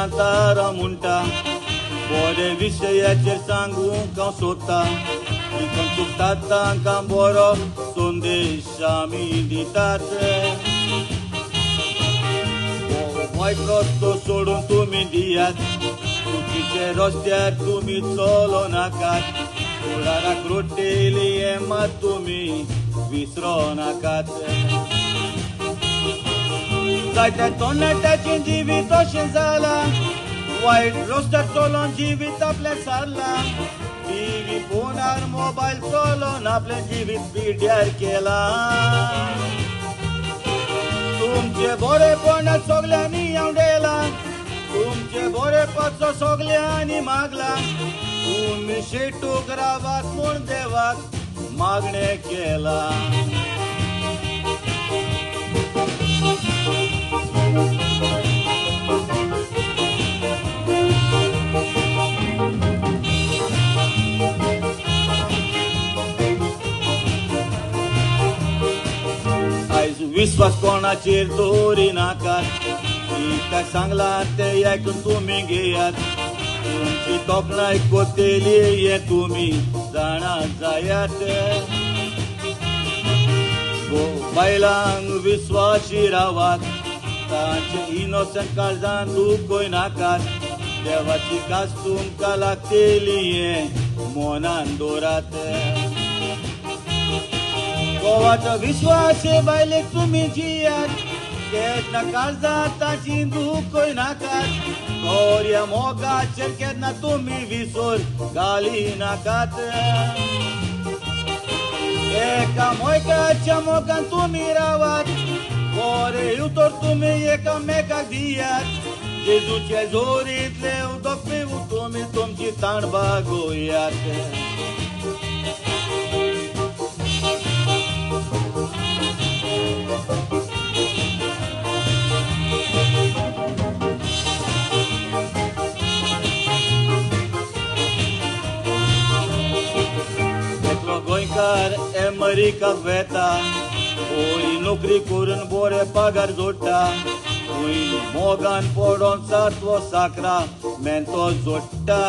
कांतारा म्हणटा बरे विशयाचेर सांगूंक हांव सोदता कोण चुकतात तांकां बरो संदेश आमी दितात वायट रस्तो सोडून तुमी दियात चुकीचे रस्त्यार तुमी चलो नाकात फुडाराक रोटेली हें मात तुमी विसरो नाकात जायत्या तरणाट्याचें जिवीत अशें जालां वायट रस्त्यार चलोन जिवीत आपलें सारलां टीव्ही फोनार मोबायल चलोन आपलें जिवीत पिड्ड्यार केलां तुमचे बरेपण सगल्यांनी आवडेलां तुमचे बरेपण सगल्यांनी मागलां तुमी शेटूक रावात म्हूण देवाक मागणें केलां. आयज विस्वास कोणाचेर दवरिनाकात कित्याक सांगलां तें आयकून तुमी घेयात तुमची तोखणाय कोतेली हें तुमी जाणा जायात बायलांक विस्वाशी रावात तांचे इनोसंट काळजान दुखयनाकात देवाची कास तुमकां लागतली हें मनान दवरात गोवाचो विश्वास बायलेक तुमी जियात केन्ना काळजांत ताची दुखयनाकात गोऱ्या मोगाचेर केन्ना तुमी विसर घालिनाकात एकामेकाच्या मोगान तुमी रावात बरें उतर तुमी एकामेकाक दियात जेजूचे जोरींतलें उदक पिवून तुमी तुमची ताण भागोयात. गोंयकार अमेरिकाक वेता बरी नोकरी करून बरे पगार जोडटा थंय मोगान पडोन सातवो साकरा मेंतो जोडटा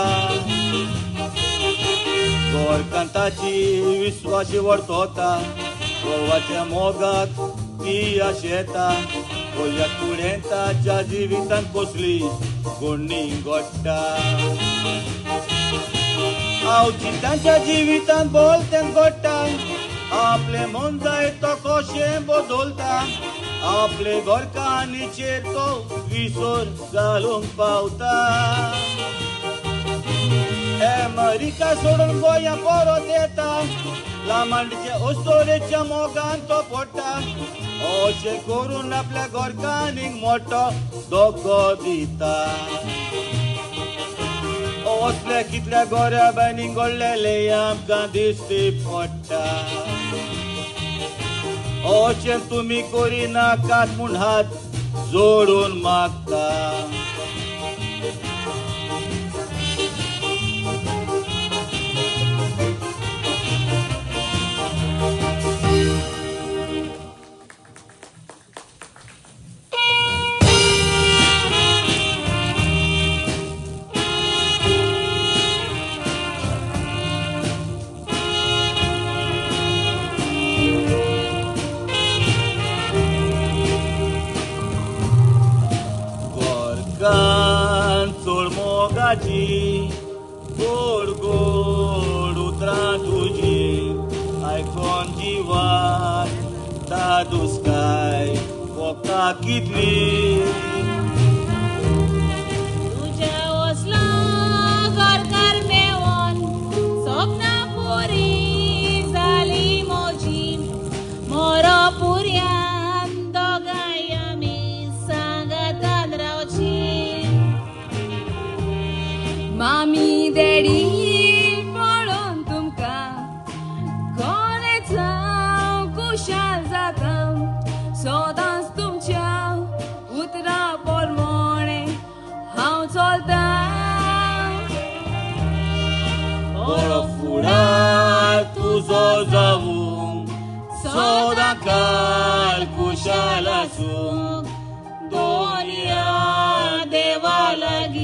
घरकान ताची विस्वाशी वर्तोता गोवाच्या मोगाक ती आशेता गोंया कुडेन ताच्या जिवितान कसली गोडणी गोडटा हांव तांच्या जिवितान बोलतें घडटा आपलें मन जाय तो कशें बदलता आपले घरकान्नीचेर तो विसर घालूंक पावता अमेरिका सोडून गोंया परत येता लामांडचे अस्तोरेच्या मोगान तो पडटा अशें करून आपल्या घरकान्नीक मोठो धोको दिता. असल्या कितल्या गोऱ्या बायनी घडलेलें आमकां दिश्टी पडटा अशें तुमी करिनाकात म्हूण हात जोडून मागता. चोड मोगाची गोड गोड उतरां तुजी आयकोन जिवाक दादूसकाय कोता कितली तुज्या वसलो घरकार मेवोन सपनां पुरी जाली म्हजी मोरो पुऱ्यान दोगांय आमी सांगातान रावची. मामी डॅडी पळोवन तुमकां कोणेच हांव खुशाल जाता सदांच तुमच्या उतरां प्रमाणे हांव चलतां. बरो फुडार तुजो जावूं सदां काल खुशाल आसूं दोनया देवा लागीं.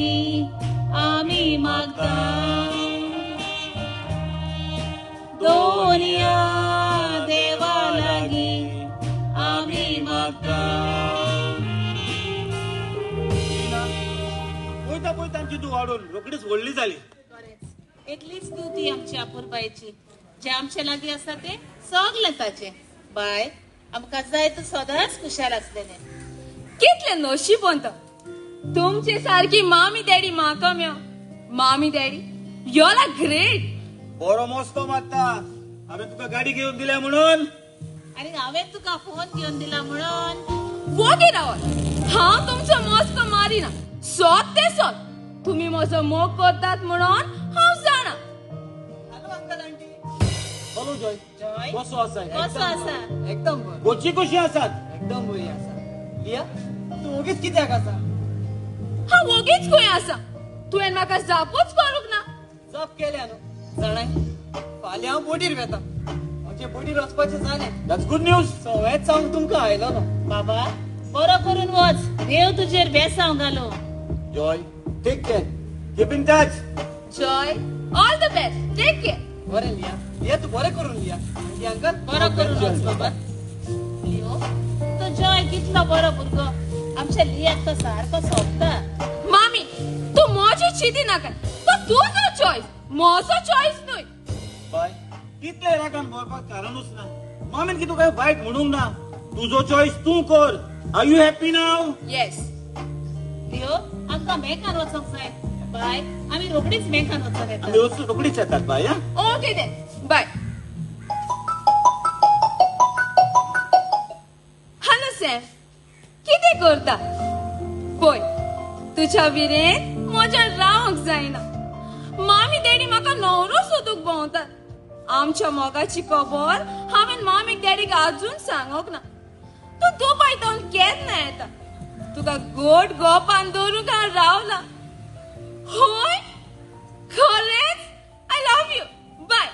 पुरया देवा लागीं आमी मागता. पळयता पळयता आमची तूं वाडून रोखडीच व्हडली जाली. इतलीच तूं ती आमची अपुरबायेची. जे आमचे लागीं आसा ते सगळें ताचें. बाय, आमकां जाय तूं सदांच खुशाल आसलेलें. कितले नशीबवंत तुमचे सारकी मामी डॅडी म्हाका मेळ. मामी डॅडी, you are great. बरो मस्को मारता. हांवें तुका गाडी घेवन दिल्या म्हणून, आनी हांवें तुका फोन घेवन दिला म्हणून. वोगी रावात, हांव तुमचो मस्को मारिना. सोद ते सोद, तुमी म्हजो मोग करतात म्हणून हांव जाणा. Hello uncle aunty. Hello Joy. Joy, कसो आसा? कसो आसा? एकदम बरो. गोची कशी आसात? एकदम बरी आसा. लिया, तूं ओगीच कित्याक आसा? हांव वोगीच खंय आसा? तुवें म्हाका जापूच करूंक ना. जाप केल्या न्हू. जाणाय, फाल्यां हांव बोटीर वेता. म्हजें बोटीर वचपाचें जालें. That's good news. सवेंच हांव तुमकां आयलोलो. बाबा, बरो करून वच. देव तुजेर बेसांव घालूं. Joy, take care. Keep in touch. Joy, all the best. Take care. बरें लिया. लिया, तूं बरें करून लिया. आंटी अंकल, बरो करून वच बाबा. लियो, तो जॉय कितलो बरो भुरगो. आमच्या लियाक तो सारको सोंपता. मामी, तूं म्हजी चिंती नाका. तो तुजो चॉयस, म्हजो चॉयस न्हय. बाय, कितले रागान भरपाक कारणूच ना. मामीन की तुका वायट म्हणूंक ना. तुजो चॉयस तूं कर. Are you happy now? Yes. Leo, आमकां बँकान वचोंक जाय. बाय, आमी रोखडीच बँकान वचोंक येता. आमी वचून रोखडीच येतात बाय. Okay then, bye. Hello Sam, कितें करता? पळय, तुज्या विरेन म्हज्यान रावंक जायना. मामी डॅडी म्हाका न्हवरो सोदूंक भोंवतात. आमच्या मोगाची खबर हांवें मामीक डॅडीक आजून सांगूंक ना. तूं दुबय तावन केन्ना येता? तुका गोड गोपान दवरूंक हांव रावला. होय, खरेंच? I love you. Bye.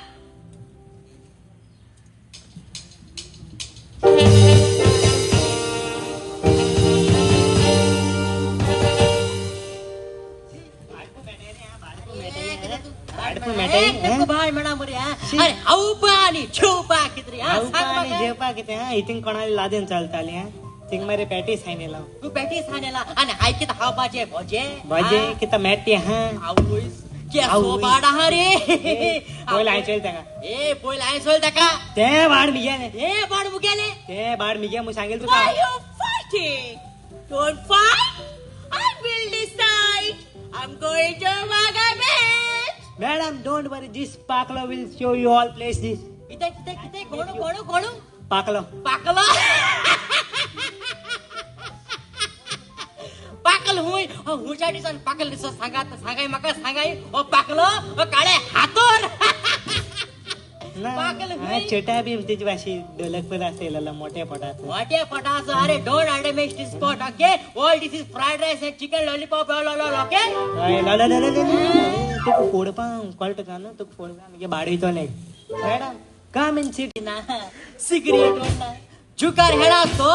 अरे हावपा आनी जेवपा कितें? आनी जेवपा कितें? हितींग कोणाली लादेन चलताली. थिंग मरे पॅटीस हायनेला. तूं पॅटीस हायनेला आनी हाय कितें खावपाचें? भजे भजे कितें मेटी हा. आवयस, केसो बाड आहा रे. पयलीं हांवें चोयल ताका. ए, पयलीं हांवें चोयल ताका. तें बाड मुगेलें. तें बाड मुगेलें. तें बाड मुगे म्हूण सांगेल तुका. Why you fighting? Don't fight. I will decide. I'm going to Baga Beach. Madam, don't worry. This Paklo will show you all places. कितें कितें कितें? कोण कोण कोण? पाकलो. पाकलो. पाकल हुंय हुंच्या दिसान पाकल दिसा सांगात सांगाय म्हाका सांगाय. ओ पाकलो, ओ काळे हातोर. पाकल हुंय. छोटा भीम तेजी भाशी ढोलकपूर आसलेलो मोठ्या पोटाचो. मोठ्या पोटाचो. अरे don't underestimate this pot, okay? All this is fried rice and chicken lollipop all all all, okay? हय, लो लो लो लो. तुका फोडपाक कळटा का न्हू? तुका फोडपाक मागीर बाडयतोलें. Madam, come and sit. ना सिगरेट ओडना, जुगार हेडा तो.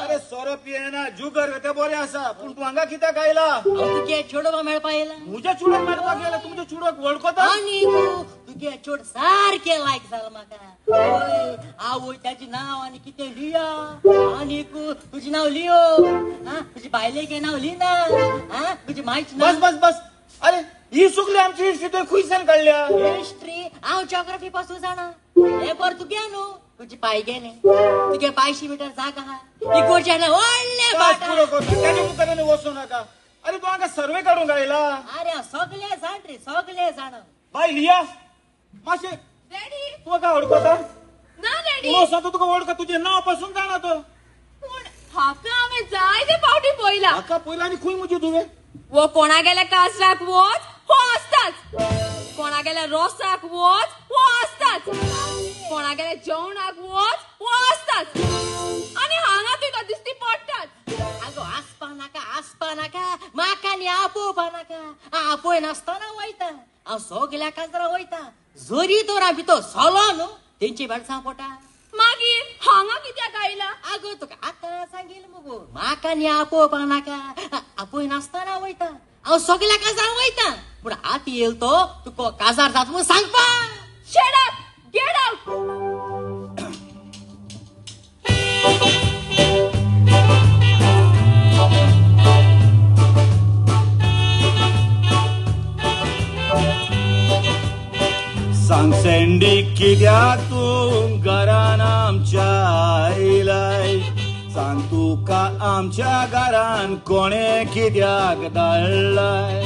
अरे सोरो पियेना, जुगार ते बरें आसा, पूण तूं हांगा कित्याक आयला? तुगे चेडवा मेळपा येयला. म्हज्या चेडवाक मेळपाक येयला? तुमच्या चेडवाक वळखता? आनी तुगे चेड सारकें लायक जाला म्हाका. हय, आवय ताचें नांव आनी कितें लिया, आनी तुजें नांव लियो, तुजे बायलेचें नांव लिना, तुजे मायचें नांव. बस बस बस. अरे ही सगळी आमची हिस्ट्री तुवें खंयच्यान काडल्या? हिस्ट्री हांव जॉग्राफी पासून जाणा. हें बरें तुगे न्हू, तुजे पांय गेले, तुगे 500 मिटर जागा आहा, इगोर्जेन व्हडलें भाट. पुरो कर, ताच्या मुखार वचूं नाका. अरे तूं हांगा सर्वे काडूंक आयला? अरे हांव सगळें जाण रे, सगळें जाण. बाय लिया, मातशें डॅडी, तुका काय वळखता? ना डॅडी. तूं तुका वळखता, तुजें नांव पासून जाणा तो. पूण हाका हांवें जायते फावटी पळयला. हाका पळयला आनी खंय म्हजी तुवें? वो कोणागेल्या कासराक वच हो आसताच, कोणागेल्या रोसाक वच हो आसताच, कोणागेल्या जेवणाक वच हो आसताच, आनी हांगा तुका दिश्टी पडटाच. आगो आसपा नाका, आसपा नाका, म्हाका न्ही आपोवपा नाका. आपोय नासतना वयता हांव सगल्या काजरा वयता. जरी तर हांव भितर सोलो न्हू तेंची बेडसां पोटा. मागीर हांगा कित्याक आयला? आगो तुका आतां सांगील मुगो, म्हाका न्ही आपोवपा नाका. आपोय नासतना वयता हांव सगल्या काजार वयता, पूण आतां येयल तो तुका काजार जाता म्हूण सांगपा. Shut up! Get out! कित्याक तूं घरान आमच्या आयलाय सांग तुका आमच्या घरान कोणे कित्याक धाडलाय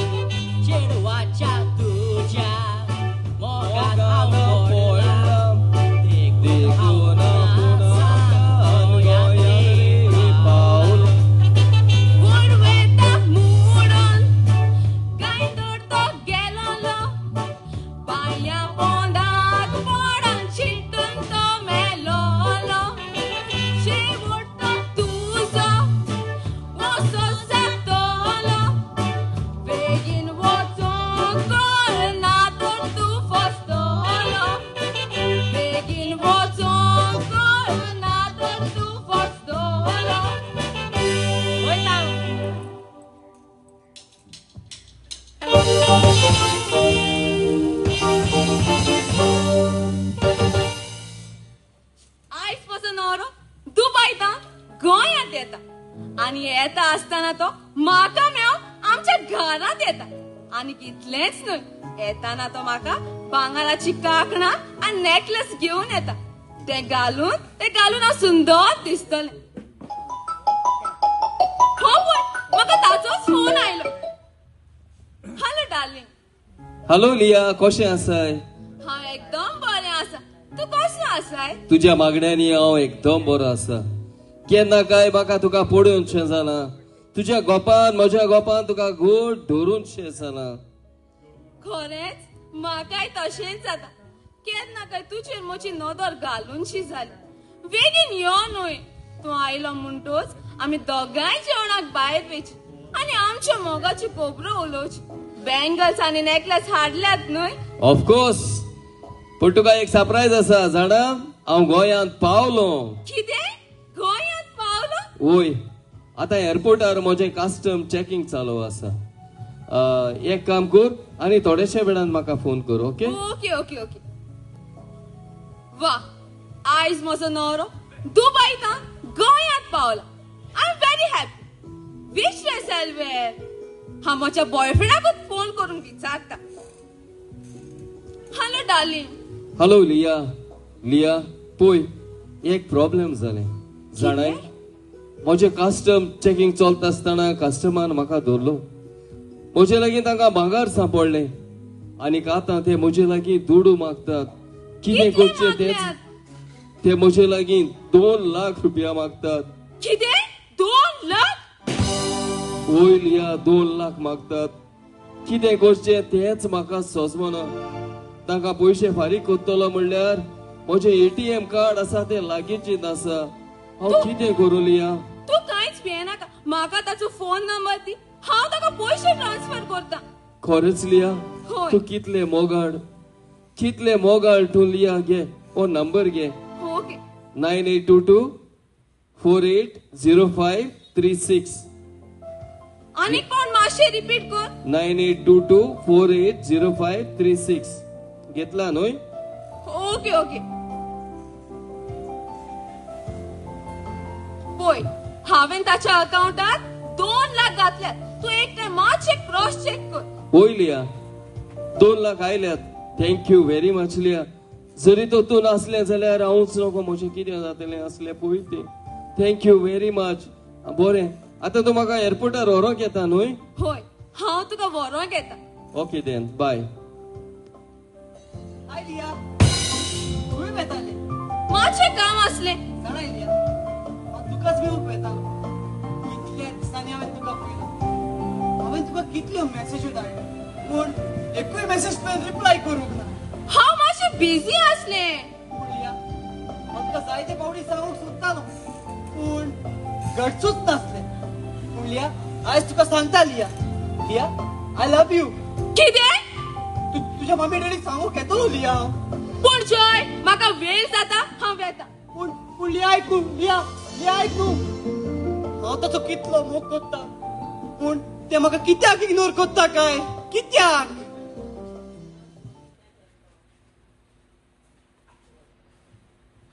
चेडवाच्या तुज्या मोगान हांव पडलां देखून हांव गोंयांत रे पावलां. वयर मोडून गांयदोळ तो गेलोलो पांया पोंदाक पोडान चिंतून तो मेलोलो शेवट तो तुजो वसो जातलो बेगीन वचोंक ना तर तूं फसतलो बेगीन वचोंक ना तर तूं फसतलो. वयता. आयज म्हजो न्हवरो दुबयतान गोंयांत येता आनी येता आसतना तो म्हाका मेळोन आमच्या घरांत येता आनी इतलेंच न्हय येताना तो म्हाका भांगराची कांकणां आनी नेकलेस घेवन येता. ते घालून हांव सुंदर दिसतलें. हो पळय म्हाका ताचोच फोन आयलो. Hello darling. Hello लिया, कशें आसाय? हांव एकदम बरें आसा. तूं कसो आसाय? तुज्या मागण्यांनी हांव एकदम बरो आसा. केन्ना काय म्हाका तुका पळोवनशें जालां. तुज्या गोपान म्हज्या गोपान तुका गोड धरूनशें जालां. खरेंच म्हाकाय तशेंच जाता. केन्ना काय तुजेर म्हजी नदर घालूनशी जाली. बेगीन यो न्हय. तूं आयलो म्हणटोच आमी दोगांय जेवणाक भायर वयची आनी आमच्या मोगाची खबरो उलोवची. बँगल्स आनी नेकलेस हाडल्यात न्हय? ऑफकोर्स. पूण तुका एक सरप्रायज आसा जाणा, हांव गोंयांत पावलो. कितें? गोंयांत पावलो? वय, आतां एअरपोर्टार म्हजें कस्टम चॅकिंग चालू आसा. एक काम कर आनी थोडेशे वेळान म्हाका फोन कर. Okay okay okay okay. वा, आयज म्हजो न्हवरो दुबयतान गोंयांत पावला. I am very happy. Wish yourself well. हांव म्हज्या बॉयफ्रेंडाकूच फोन करून विचारता. Hello darling. Hello Liya. लिया पळय, एक प्रॉब्लेम जालें जाणाय. म्हजें कस्टम चॅकिंग चलता आसतना कस्टमरान म्हाका धरलो. म्हजे लागीं तांकां भांगर सांपडलें आनी आतां ते म्हजे लागीं दुडू मागतात. कितें करचें तेच. ते म्हजे लागीं 2 लाख रुपया मागतात. कितें? 2 लाख? वय लिया, 2 लाख मागतात. कितें करचें तेंच म्हाका सोजमना. तांकां पयशे फारीक करतलो म्हणल्यार म्हजें ATM card आसा तें लागींचें आसा. हांव कितें करूं लिया? तूं कांयच भियेनाका. म्हाका ताचो फोन नंबर दी. हांव ताका पयशे ट्रान्सफर करता. खरेंच लिया? तूं कितले मोगाळ, कितले मोगाळ तूं लिया. घे हो नंबर घे. ओके. 9822 4805 36. आनी कोण मातशें रिपीट कर. 9822 4805 36. घेतला न्हय? Okay okay. पळय, हांवें ताच्या अकाउंटात 2 लाख घातल्यात. तूं एकटें मातशें क्रॉस चॅक कर. वय लिया, 2 लाख आयल्यात. Thank you very much लिया. जरी तो तूं नासलें जाल्यार हांवूच नको म्हजें कितें जातलें आसलें पळय तें. Thank you very much. बरें, आतां तूं म्हाका एअरपोर्टार व्हरोंक येता न्हय? हय, हांव तुका व्हरोंक येता. Okay then, bye. हाय लिया, खंय वेतालें? मातशें काम आसलें. जाणाय लिया, हांव तुकाच मेळूंक वेतालो. कितल्या दिसांनी हांवें तुका पळयलो. हांवें तुका कितल्यो मॅसेज्यो धाडल्यो पूण एकूय मॅसेज तुवें रिप्लाय करूंक ना. हांव मातशें बिजी आसलें. पूण लिया, हांव तुका जायते फावटी सांगूंक सोदतालो पूण घडचूच नासलें. पूण लिया, आयज तुका सांगता लिया, लिया I love you. कितें? तुझ्या मम्मी डॅडीक सांगूंक येतलो लिया हांव. पूण जॉय, म्हाका वेळ जाता, हांव वेता. पूण पूण लिया आयकू, लिया, लिया आयकू. हांव ताचो कितलो मोग करता पूण ते म्हाका कित्याक इग्नोर करता काय? कित्याक?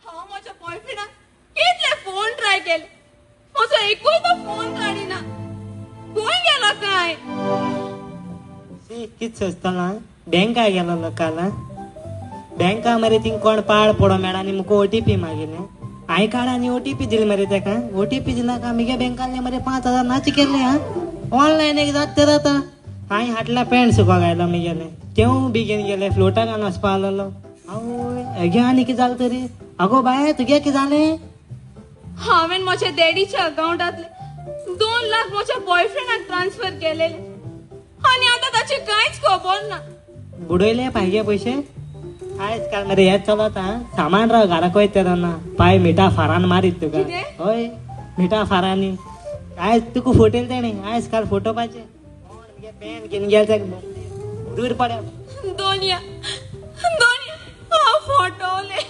हांव म्हज्या बॉयफ्रेंडाक कितले फोन ट्राय केले, म्हजो एकूय तो फोन काडिना. खंय गेलो काय? कित सोचतला? बँका गेलो काल. बँका मरे थिंग कोण पाळ पडो मेळा आनी मुका ओटीपी मागिल्ले. हांवें काड आनी ओटीपी दिली मरे तेका. ओटीपी दिला का मुगे बँकांतले मरे 5000 नाच केल्ले. हा ऑनलायन एक जात तर जाता. हांवें हाडला पॅन्ट सुकोवंक घायलो मुगेलें, तेवूय बी घेवन गेले फ्लोटाक वचपा आसलेलो. आवय हेगे आनी कितें जालें तरी? आगो बाये तुगे कितें जालें? हांवें म्हज्या डॅडीच्या अकाउंटांतले 2 लाख म्हज्या बॉयफ्रेंडाक ट्रान्सफर केलेले आनी आतां ताचें कांयच खबर ना. बुडयले पायगे पयशे? आयज काल मरे हें चलत. सामान राव घराक वयता तेन्ना पाय मिठा फारान मारीत तुका. हय मिठा फारांनी आयज तुका फोटयले तेणें. आयज काल फोटोवपाचें पॅन घेवन गेले तेका दूर पड्या. दोनया दोनया हांव फोटवलें,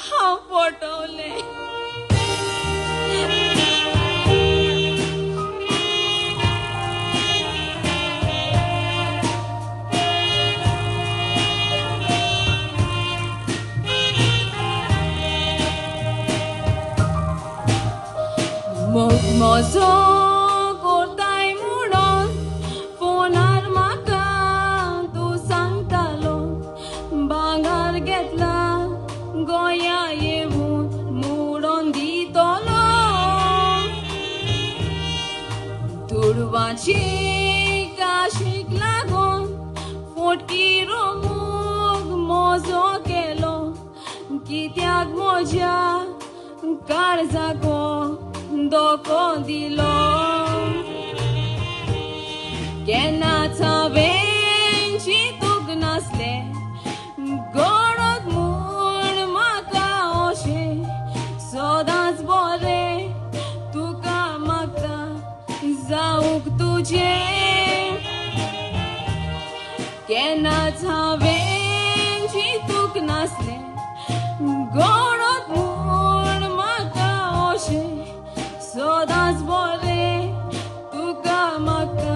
हांव फोटवलें. म्हजो कोरताय म्हणून फोनार म्हाका तूं सांगतालो, भांगर घेतला गोंया येवन मोडून दितलो. दुडवाची काशीक लागून फोटकी रोमूक म्हजो केलो, कित्याक म्हज्या काळजाको धोको दिलो. केन्नाच हांवें चिंतूंक नासलें घडत म्हूण म्हाका अशें, सदांच बरें तुका म्हाका जावंक तुजें. केन्नाच हांवें चिंतूंक नासलें घडत म्हूण म्हाका अशें, सदांच बरें तुका म्हाका.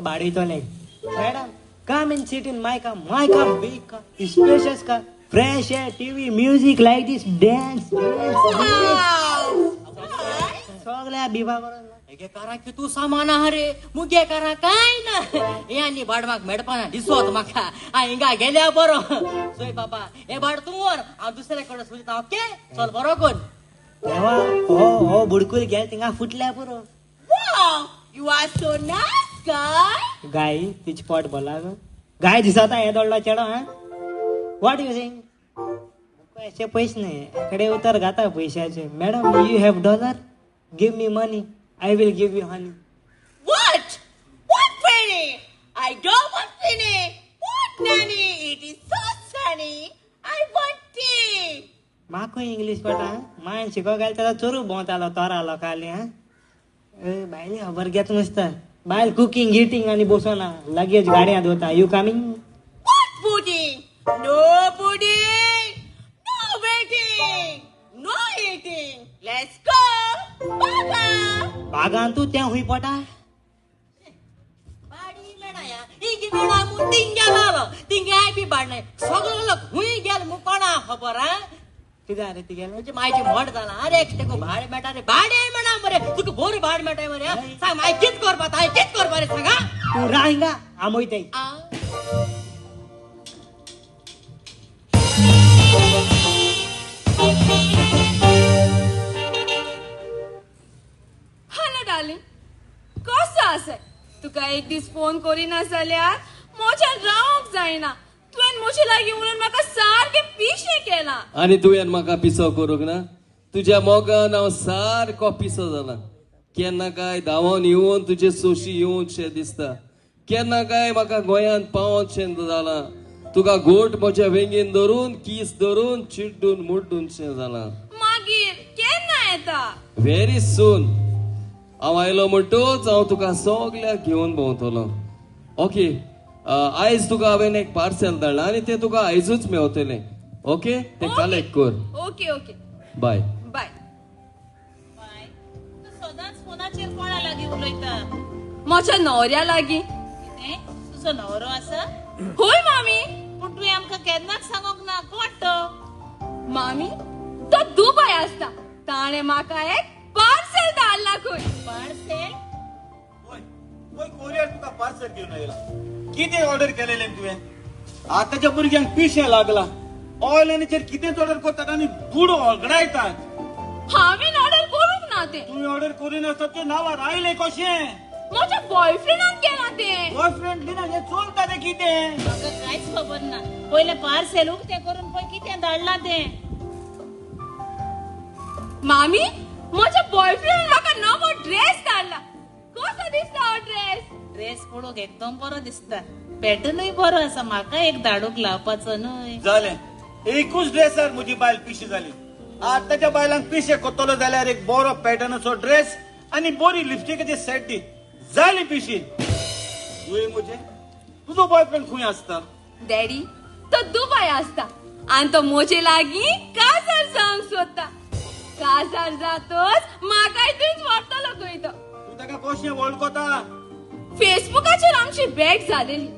भाडयतले madam come and sit in my car. My car big car, spacious car, fresh air, TV, music like this, dance सगळ्या बिबा करून. हेगे काराक तूं सामान आहा रे, मुगे कारा कांय ना. हे आनी भाड म्हाका मेळपाना दिसत म्हाका. हांव हिंगा गेल्या बरो. चोय बाबा हे भाड तूं व्हर, हांव दुसरे कडेन सोदता. ओके चल बरो कोन. देवा हो हो बुडकूल गेल थिंगा फुटल्या पुरो. You are so nice guy. गाय तिचे पोट भरला गो. गाय दिसता हे दोडलो चेडो. हा what you think? अशे पयशे न्हय कडे उतर घाता पयशाचे. Madam you have dollar? Give me money, I will give you honey. What? What penny? I don't want penny. What nanny? It is so sunny. I want tea. म्हाका English कळटा. मायन शिकोवंक घाल तेन्ना चोरू भोंवतालो तोरा लोकांली. हा बायले खबर घेत नुसता. बायल कुकींग गिटींग आनी बसोना लगेज गाडयां दवरता. You coming? What pudding? No pudding, no waiting, no eating. Let's go. Baga. बागान तूं तें हुंय पोटा? बाडी मेणाया हिंगी मेणा म्हूण तिंगे लालो तिंगे बी बाड नाय सगळो लोक हुंय गेल म्हूण कोणा खबर. हा कितें रे तिगेलें? म्हणजे मायचें मोड जालां. अरे तेका भाडें मेळटा रे, भाडें मेळना मरे तुका बरें भाडें मेळटा मरे. सांग मागीर कितें करपा, हांवें कितें करपा रे सांगा. तूं राव हिंगा, हांव वयताय. हॅलो डार्लिंग, कसो आसा? तुका एक दीस फोन करिना जाल्यार म्हज्यान रावंक जायना. तुवें म्हजे लागीं उलोवन म्हाका सारकें पिशें केलां. आनी तुवें म्हाका पिसो करूंक ना? तुज्या मोगान हांव सारको पिसो जाला. केन्ना काय धांवोन येवन तुजे सोशी येवनशें दिसता. केन्ना काय म्हाका गोंयांत पावोनशें जालां. तुका घोट म्हज्या वेंगेन धरून कीस धरून चिड्डून मुड्डूनशें जालां. मागीर केन्ना येता? Very soon. हांव आयलो म्हणटूच हांव तुका सगल्याक घेवन भोंवतलो. ओके आयज तुका हांवें एक पार्सल धाडलां आनी तें तुका आयजूच मेवतलें. ओके तें कलेक्ट कर. Okay okay bye bye. बाय तूं सदांच फोनाचेर कोणा लागीं उलयता? म्हज्या न्हवऱ्या लागीं. कितें तुजो न्हवरो आसा? हय मामी. पूण तुवें आमकां केन्नाच सांगूंक ना. कोण तो? मामी तो दुबय आसता. ताणें म्हाका एक पार्सल धाडलां खंय. पार्सल? वय वय कोरियर तुका पार्सल घेवन आयला. कितें ऑर्डर केलेलें तुवें? आतांच्या भुरग्यांक पिशें लागला. ऑनलायनाचेर कितेंच ऑर्डर करतात आनी दुडू ऑगडायतात. हांवें ऑर्डर करूंक ना तें. तुवें ऑर्डर करिनासतना तुज्या नांवार आयलें कशें? म्हज्या बॉयफ्रेंडान केलां तें. बॉयफ्रेंड दिना हें चलता तें कितें? म्हाका कांयच खबर ना. पयलें पार्सेल उक्तें करून पळय कितें धाडलां तें. मामी, म्हज्या बॉयफ्रेंडान म्हाका नवो ड्रेस धाडला. कसो दिसता हो ड्रेस? ड्रेस पळोवंक एकदम बरो दिसता. पॅटर्नूय बरो आसा. म्हाका एक धाडूंक लावपाचो न्हय. जालें, एकूच ड्रेसार म्हजी बायल पिशी जाली. आतांच्या बायलांक पिशे कोत्तलो जाल्यार एक बरो पॅटर्नाचो ड्रेस आनी बरी लिपस्टिकाची सेट दी, जाली पिशी. तुवें म्हजें, तुजो बॉयफ्रेंड खंय आसता? डॅडी, तो दुबय आसता आनी तो म्हजे लागीं काजार जावंक सोदता. काजार जातच म्हाकाय थंयच व्हरतलो खंय तो. तूं ताका कशें वळखता? फेसबुकाचेर आमची भेट जालेली.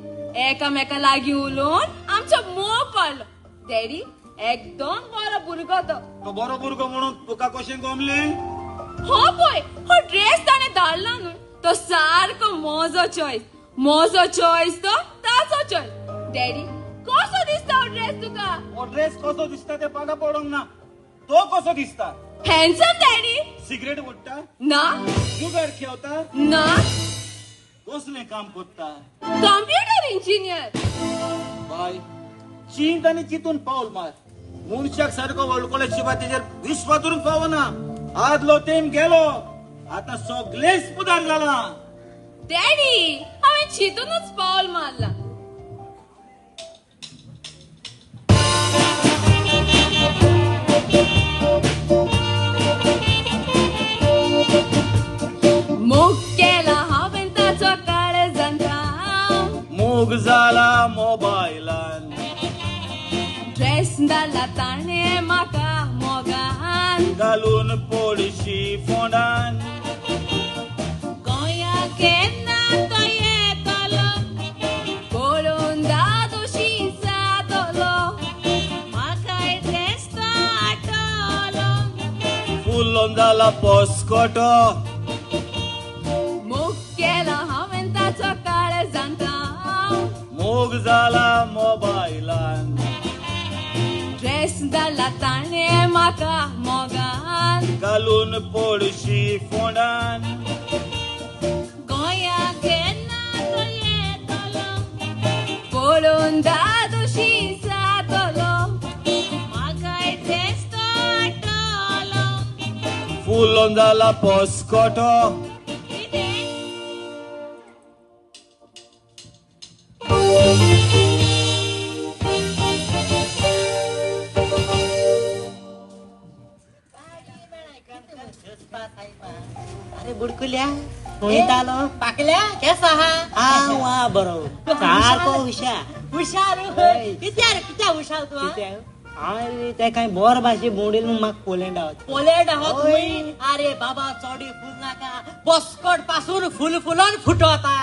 एकामेका लागीं उलोवन आमचो मोग पडलो. डॅडी, एकदम बरो भुरगो तो. तो बरो भुरगो म्हणून तुका कशें गमलें? हो पळय, हो ड्रेस ताणें धाडला न्हय, तो सारको म्हजो चॉयस. म्हजो चॉयस तो ताचो चॉयस. डॅडी, कसो दिसता हो ड्रेस तुका? हो ड्रेस कसो दिसता तें पाटा पडोंक ना, तो कसो दिसता? Handsome daddy. सिगरेट ओडटा? ना. जुगार खेळता? ना. कसलें काम करता? Computer engineer. बाय, चिंत आनी चिंतून पावल मार. मनशाक सारको वळखले शिवाय तेजेर विश्वास दवरूंक फावना. आदलो तेम गेलो, आतां सगळेच पुदार जाला. डॅडी, हांवें चिंतूनच पावल मारला. मोग केला हांवें ताचो काळजान थाव. मोग जाला मोबायलान. ड्रेस धाडला ताणें म्हाका मोगान. घालून पडशी फोंडान. गोंया केन्ना तो येतलो, पळोवन दादोशी जातलो. म्हाकाय ड्रेस तो आटलो. फुलोन जाला पस्कटो. मोग केला हांवें ताचो काळजान थाव. मोग जाला मोबायलान. ड्रेस धाडला ताणें म्हाका मोगान. घालून पडशी फोंडान. गोंया केन्ना तो येतलो, पळोवन दादोशी जातलो. म्हाकाय ड्रेस तो आटलो. फुलोन जाला पस्कटो. कितें? अरे बुडकुल्या, खंय पाकल्या केसो आहा? हांव आ बरो, सारको हुशार. हुशार? कित्याक कित्याक हुशार तूं? अरे ते काय बोर भाशे भोंवडेल म्हूण म्हाका पोलँड आहोत. पोलँड आहोत? अरे बाबा, चोडी फूल नाका, बस्कट पासून फुल फुलान फुटोता.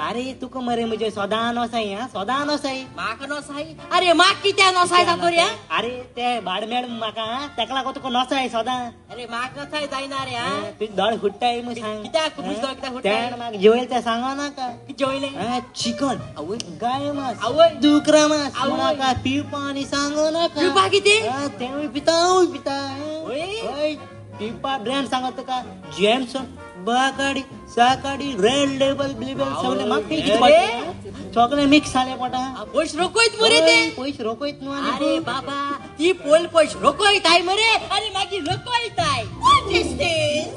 अरे तुका मरे म्हजे सदां नोसाय. हा, सदां नोसाय. म्हाका नोसाय? अरे म्हाका कित्याक नोसाय जातो रे? अरे ते भाडमेळ म्हाका तेका लागून तुका नोसाय सदां. अरे म्हाका नोसाय जायना रे. तुजी दोळे फुट्टाय म्हूण सांग. कित्याक तुजी दोळे कित्याक फुट्टाय? म्हाका जेवयलें तें सांगो नाका. जेवयलें? चिकन, गाय मांस, दुकरा मांस, नाका पिवपा आनी सांगो नाका. पिवपा कितें? तेंवूय पिता, हांवूय पिता. पिवपा ब्रँड सांगत तुका, जेम्सन, बाकाडी, साकाडी, रेड लेबल ब्लिबल सगळे म्हाका सगळे मिक्स जाले पोटा. पयशे रोखयत मरे ते. पयशे रोखयत न्हू. अरे बाबा, ती पोल पयशे रोखयताय मरे आनी मागीर रोखयताय. What is this?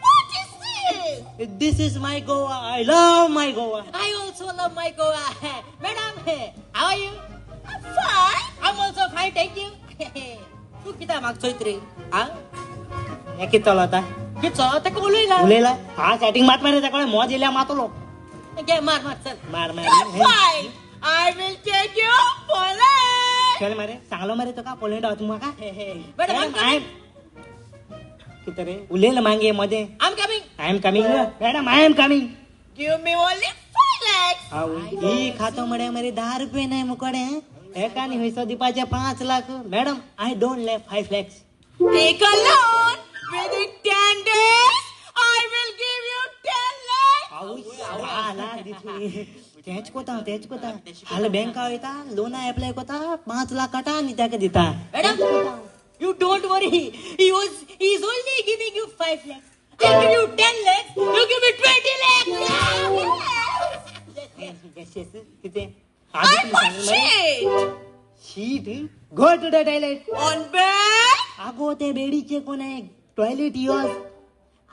What is this? This is my Goa. I love my Goa. I also love my Goa. Madam, how are you? I'm fine. I'm also fine, thank you. तूं कित्याक म्हाका चोयत रे? हें कितें चलता? कितें चलता? ताका उलयला. उलयला? हा, सेटींग मात मरे ताका. मोज येयल्या मातलो. घे मार मार, चल मार मार. Fine, I will take you Poland. चल मरे, सांगलो मरे तुका पोलँड वच म्हाका. मॅडम, कितें रे उलयला मागे मदें? I am coming. I am coming madam, I am coming. Give me only 5 lakhs. ही खातो मरे मरे 10 रुपये नाही मुकडे. एकाने हयसो दिवपाचे 5 lakh. Madam, I don't lack 5 lakhs. Take a loan. Within 10 days, I will give you 10 lakhs. 10 lakh दितली. तेच कोता तेच कोता. हाल बँका वयता, लोना एप्लाय कोता, 5 लाख काटा आनी ताका दिता. Madam, you don't worry. He is only giving you 5 lakhs. I give you 10 lakhs. You give me 20 lakhs. Yes, yes, yes. कितें? I want shit. Sheet? Go to the toilet. On bed? आगो ते बेडीचे कोण आहे? Toilet yours.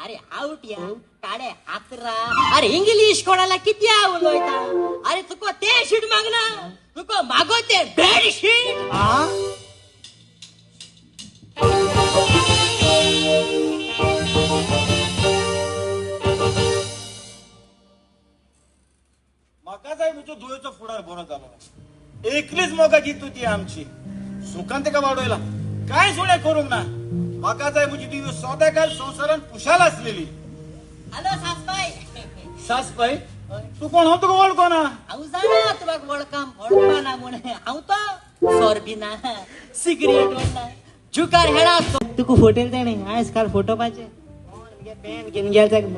अरे out या काडे हातरा. अरे English कोणाला किती उलयता. अरे तुका ते शीट मागना, तुका मागो ते बेड शीट. आ म्हाका जाय म्हज्या धुवेचो फुडार बरो जालो. एकलीच मोगाची तूं ती आमची. सुखान तेका वाडयला, कांय सुणें करूंक ना. म्हाका जाय म्हजी ती सदांकाल संवसारान खुशाल आसलेली. हॅलो सासबाय. सासबाय तूं कोण? हांव तुका वळखना. हांव जाणा तुका वळखा वळखना म्हूण. हांव तो सोर पिना, सिगरेट ओडना, जुकार हेडा. तुका फोटेल तेणें आयज काल फोटो पाचे पेन घेवन गेल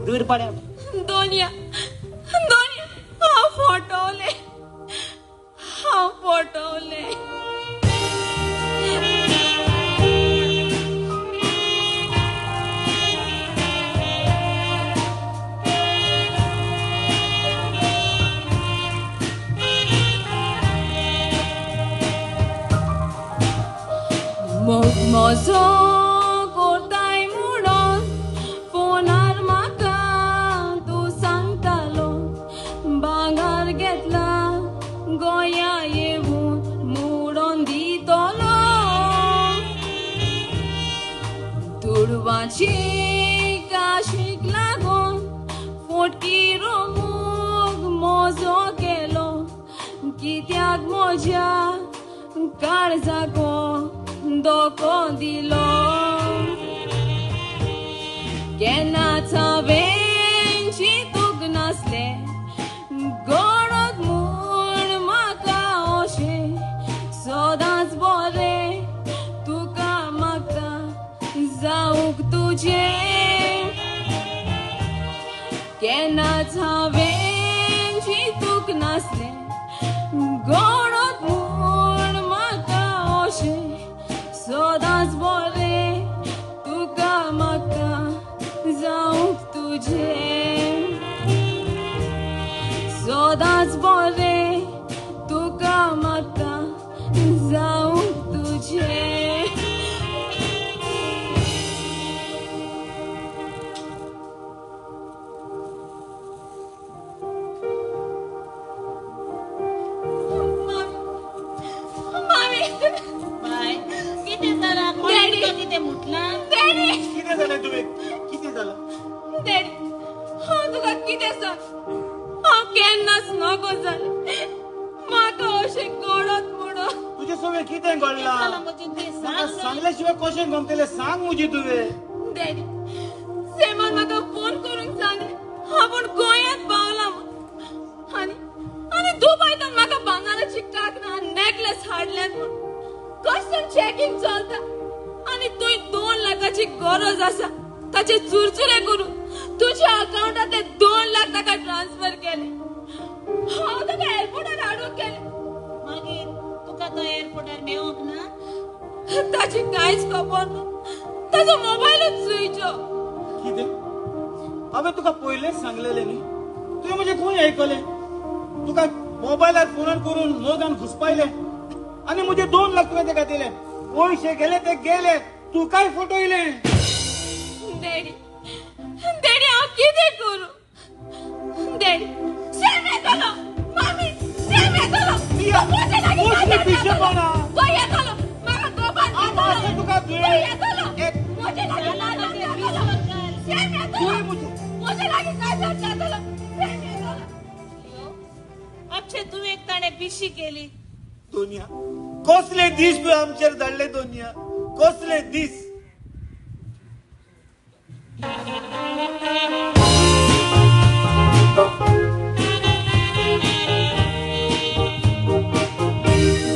दूर पड्या. दोनिया दोनिया हांव फोटोवलें, हांव फोटोवलें. म्हजो कोताय म्हणून फोनार म्हाका तूं सांगतालो, भांगर घेतला गोंया येवन म्हणून दितलो. दुडवाची काशीक लागून फोटकी रोमूक म्हजो केलो, कित्याक म्हज्या काळजाको धोको दिलो. केन्नाच हांवें चिंतूंक नासलें घडत म्हूण म्हाका अशें, सदांच बरें तुका म्हाका जावंक तुजें. केन्नाच हांवें चिंतूंक नासलें घडत म्हूण म्हाका अशें, सदांच बरें तुका म्हाका जावंक तुजें. सदांच बरें तुका म्हाका जावंक तुजें. मामी बाय कितें जालां? कोणें तुका कितें म्हटलां? डॅडी कितें जालें तुवें? कितें जालां? डॅडी हांव तुका कितें सांग, हांव केन्नाच नको जालें म्हाका अशें घडत म्हणून. तुजें सगळें कितें घडलां? म्हाका सांगल्या शिवाय कशें गमतलें? सांग म्हजी तुवें. डॅडी सेमान म्हाका फोन करूंक सांगलें आपूण गोंयांत पावला म्हूण, आनी आनी दुबयतान म्हाका भांगराची कांकणां आनी नॅकलेस हाडल्यात म्हूण. कस्टम चॅकिंग चलता आनी तुवें 2 लाखाची गरज आसा ताचे चुरचुरे करून तुज्या अकाउंटांतले 2 लाख ताका ट्रान्सफर केले. हांव ताका एअरपोर्टार हाडूंक गेलें. मागीर तुका तो एअरपोर्टार मेळोंक ना? ताची कांयच खबर ना, ताचो मोबायलूच स्विच ऑफ. कितें? हांवें तुका पयलेंच सांगलेलें न्ही, तुवें म्हजें खंय आयकलें? तुका मोबायलार फोनान करून मोगान घुसपायलें आनी म्हजे 2 लाख तुवें ताका दिले. पयशे गेले ते गेले, तूं काय फटयलें. डॅडी डॅडी हांव कितें करूं? डॅडी सेम येतलो, मामी सेम येतलो, तो येतलो म्हाका गोपान दितलो, तो येतलो म्हजे लागीं कांय जातलो, सेम येतलो म्हजे लागीं कांय जातलो, सेम येतलो. आमचे तुवें ताणें पिशी केली. दोनिया कसले दीस तुवें आमचेर धाडले? दोनिया कसले दीस?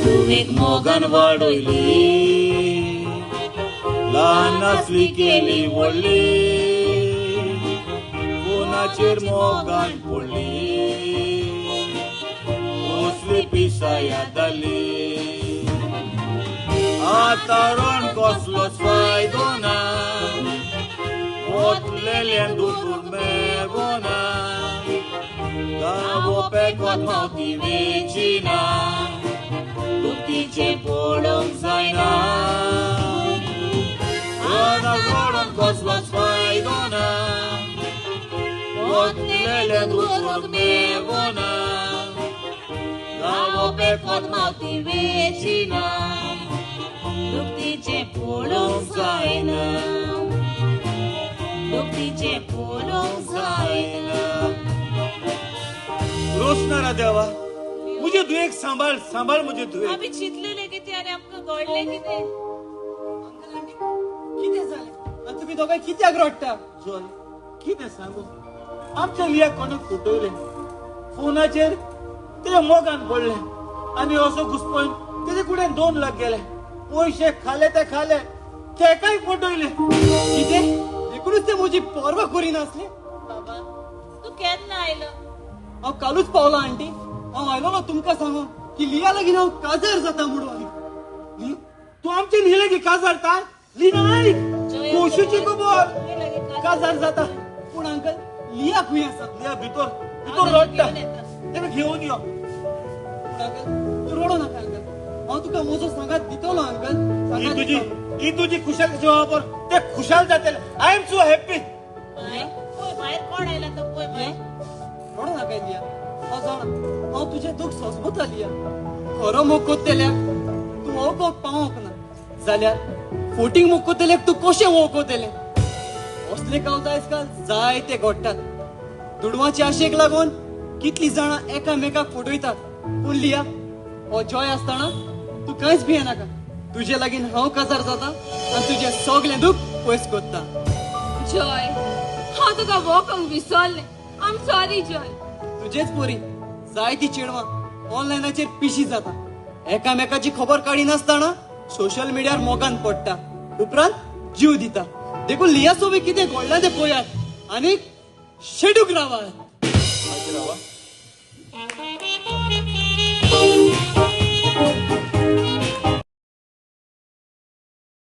तुवें मोगान वाडयली, ल्हान आसली केली व्हडली, फोनार फोनाचेर मोगान पडली कसली पिसाया जाली आतां रोण कसलोच फायदो ना वतलेल्यान दुखून मेवना गांवो पेकत मावती वेचिना दुखतीचें पळोवंक जायना आतां रोडून कसलोच फायदो ना वतलेल्यान दुखून मेवना गांवो पेकत मावती वेचिना दुखतीचें पळोवंक जायना दुखतीचें पळोवंक जायना. रोसणारा देवा मुझे दुयेक सांबाळ सांबाळ मुझे दुयेक. आमी चिंतलेले कितें आनी आमकां घडलें कितें? अंकल आंटी कितें जालें आनी तुमी दोगांय कित्याक रडटा? जॉय कितें सांगू आमच्या लियाक कोणाक फटवलें फोनाचेर तेज्या मोगान पडलें आनी असो घुसपोवन तेजे कडेन 2 लाख गेले पयशे खाले ते खाले तेकाय फटवले. कितें देखूनच ते म्हजी पर्वा करिनासले? बाबा तूं केन्ना आयलो? हांव कालूच पावला आंटी. हांव आयलोलो तुमकां सांगू की लिया लागीं हांव काजार जाता म्हणून. तूं आमचे लिया लागीं काजार जाता? लिना आयक खोशीची खबर काजार जाता. पूण अंकल लिया खंय आसा? लिया भितर भितर रडटा तेका घेवन यो. पूण अंकल तूं रडो नाका अंकल हांव तुका म्हजो सांगात दितलो अंकल. ही तुजी ही तुजी खुशाल खबर ते खुशाल जातले. I am so happy. पळय भायर कोण आयला तो पळय भायर. रडो नाका लिया हांव जाणा हांव तुजें दूख सोंसता लिया. खरो मोग कोत्तेल्याक तूं वळखोवंक पावोंक ना जाल्यार फोटींग मोग कोत्तेल्याक तूं कशें वळखोतलें? असले कावत आयज काल जायते घडटात. दुडवाचे आशेक लागून कितलीं जाणां एकामेकाक फटयतात. पूण लिया हो जॉय आसतना तूं कांयच भियेनाका. तुजे लागीं हांव काजार जाता आनी तुजें सगळें दूख पयस करता. जॉय हांव तुका वळखूंक विसरलें. I am sorry Joy. तुजेच पोरी जायती चेडवां ऑनलायनाचेर पिशी जाता. एकामेकाची खबर काडिनासतना सोशल मिडियार मोगान पडटा उपरांत जीव दिता. देखून लिया सोबी कितें घडलां तें पळयात आनी शेडूक रावात. रावा.